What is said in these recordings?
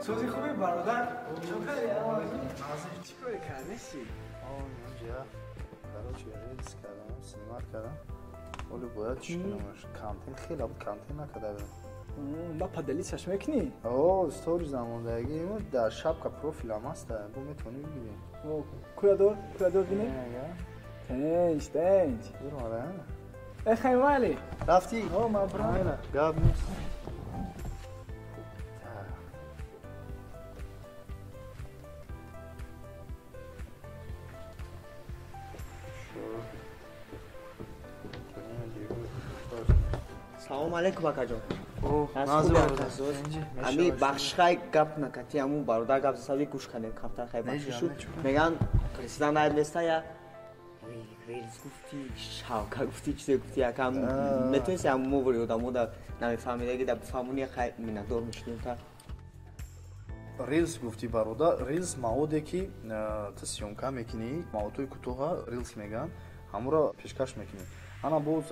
Сози хуби бародар. Чо кардӣ? Чӣ кори кардеси? Онҷа короче рилс кардам, снимать кардам. Ҳоло бояд чӣ кунам? Контент хеле буд, контент накарда будам. Ба поделиться мекунӣ? О, сторис намондагӣ дар шапка профилам аст, бо метавонӣ бигирӣ. Куядор, куядор бинем? Тенч, тенч. Э, хаймали. Рафтӣ? О, ман брам. Гап нест. Салом алейкум, акаҷон. Ами бахшхай гап накати, аму бародар гап засави, гӯш кардем, камтар хай бахшишу. Меган президент наед неста я релс гуфти, шавка гуфти, чизе гуфти, якам метавонисти аму мо вори одамо да намефаҳмидаги да бифаҳмони, хай миннатдор мешудем та. Рилс гуфти, бародар, рилс маводе ки ту съёмка мекунӣ, маводҳои кӯтоҳа рилс мегӯянд, ҳамуро пешкаш мекунӣ. Ана боз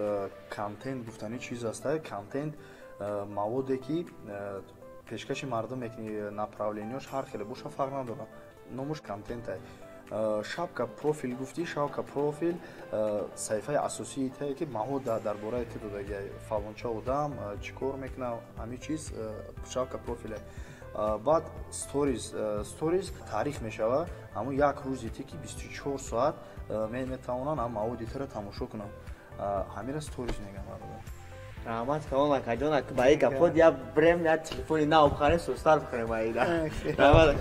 контент гуфтани чиз аст. Контент маводе ки пешкаши мардум мекунӣ, направление-ёш ҳар хеле боша, фарқ надорад, номуш контентай. Шапка профил гуфтӣ, шапка профил саҳифаи асосии тае ки мавод дар бораи ту додагиай, фалонча одам чӣ кор мекунад, ҳамин чиз шапка профиле. Баъд сторис, сторис таърих мешавад, ҳамун як рӯзи те ки 24 соат метавонанд ҳам маводи туро тамошо кунанд, ҳамира сторис мегӯям, бародар. Раҳмат калон, акаҷон, ба ин гапҳо я брем, я телефони нав бихарем, сустар бихарем аида. Раҳмат.